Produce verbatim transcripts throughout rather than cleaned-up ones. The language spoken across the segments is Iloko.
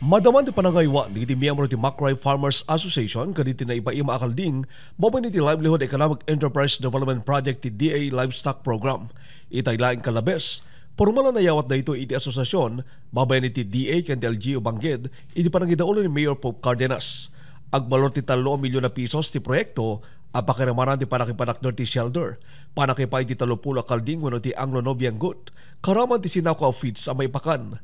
Madama ti panangaywan dagiti miyembro ti Makray Farmers Association kadagiti naipaima a kalding babaen iti Livelihood Economic Enterprise Development Project ti D A Livestock Program. Itay laeng kallabes, pormal a nayawat daytoy iti asosiasion babaen iti D A ken ti L G U Bangked iti panangidaolo ni Mayor Pope Cardenas. Agbalor ti tallo a milyon a pisos ti proyekto a pakiramanan ti panakipanakder ti shelter, panakipaay ti tallopulo a kalding wenno ti Anglo Nubian goat, karaman ti sinako a feeds a maipakan.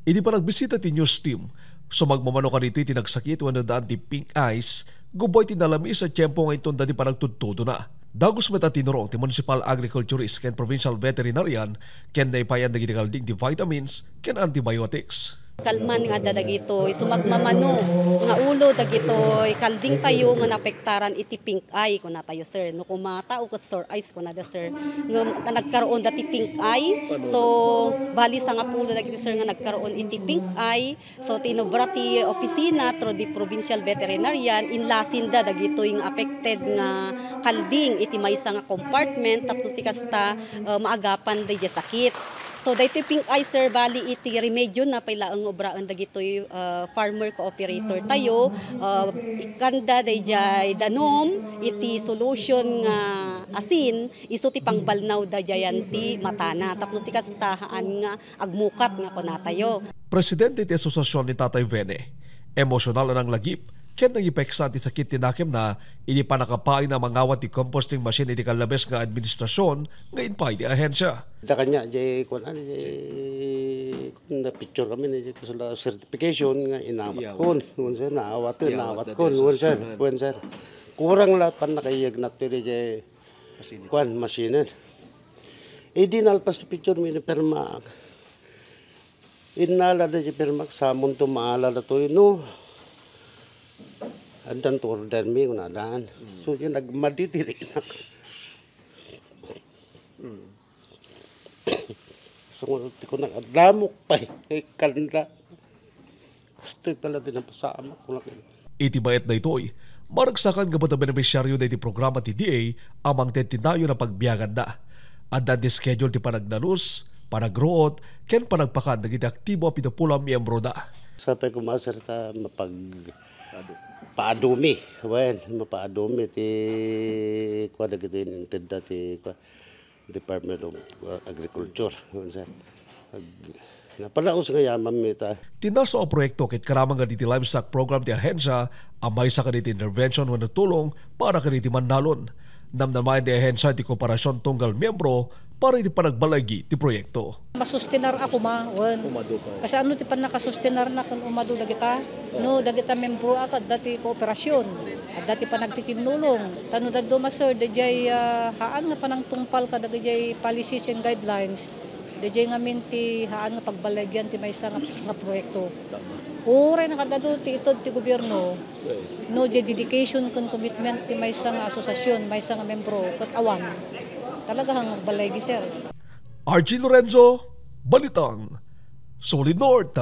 Iti panagbisita ti news team, sumagmamano kaditoy ti nagsakit wenno daan ti pink eyes, gubbay ti nalamis a tiempo nga inton dati panagtudtudona. Dagus met a tinurong ti municipal agriculturist ken provincial veterinarian ken naipayan dagiti kalding ti vitamins ken antibiotics. Kalman nga adda dagitoy sumagmamano nga ulo dagitoy kalding tayo nga naapektaran iti pink eye, kuna tayo, sir. No, kuma tao ket sore eyes, kuna da, sir. Nga, nga nagkaroon dati pink eye. So, bali sangapulo dagiti, sir, nga nagkaroon iti pink eye. So, tinubra ti opisina through the provincial veterinarian, inlasinda dagitoy nga affected nga kalding iti maysa nga compartment tapno ti kasta, uh, maagapan daydiay sakit. So, daytoy pink eye, sir, bali iti remedyo na pay laeng nga ubraen dagitoy, uh, farmer cooperator tayo. Uh, ikkanda daydiay danum iti solution nga asin, isu ti pangbalnaw daydiayan ti matana. Tapno ti kasta, haan nga agmukat nga kunatayo. Presidente ti asosiasion ni Tatay Vene, emosyonal a nanglagip ken nangipeksa ti sakit ti nakemna idi pannakapaayna a mangawat ti composting machine iti kallabes nga administrasion nga impaay ti ahensia. Da kanya, jay, kuan, ano, jay, kuan, na picture kami, na, jay, kusula certification nga inawat Iyawat. Kon, wen, sir, naawat, Iyawat naawat na kon, di wen, sir, susunod. Wen, sir. Kurang la pannakaiyeg na to, jay, Machine. Kuan, machine. Idi nalpas ti picture mi ni Permak. Innala da ti Permak, samonto maala datoy, no? Addanto order mi, kuna daan. Mm. So, yan, nagmadi ti rinak. Mm. So, ti ko nag-, adamok pay, eh, kanda. Kastoy pala ti napasamak, kuna. Iti bayat daytoy, maragsakan nga beneficiario daydi programa ti D A a mangted ti nayon a pagbiaganda. Adda ti schedule ti panagnalus, panagruot, ken panagpakan dagiti aktibo a pito pulo a miyembroda. Sapay ko, sir, ta mapag-, paadumi. Wen, mapaadumi ti kua dagiti intedda ti kua. Department of, uh, Agriculture, yun, sir. Ag-, napalaos nga yaman mi ta. Ti naso a proyekto ket karaman nga diti livestock program ti ahensia a maysa kaditi intervention wenno tulong para kaditi mannalon. Namnamaen ti ahensia ti kooperasion tunggal miyembro para iti panagbaligi ti proyekto. Masustenar a koma, wen. Umadu pa. Kasano ti pannakasostenarna ken umadu dagita? No dagita membro a ket adda ti kooperasion. Adda ti panagtitinnulong. Ta no dadduma, sir, daydiay, ah, haan nga panangtungpal kadagijay policies and guidelines, daydiay ngamin ti haan nga pagbalaygian ti maysa nga, nga proyekto. Tama. Uray nakadado ti ited ti gobierno, Right. no, diay dedication ken commitment ti maysa nga asosiasion, maysa nga membro, ket awan. Talaga nga agbalaygi, sir. Archie Lorenzo, Balitang, Solid North.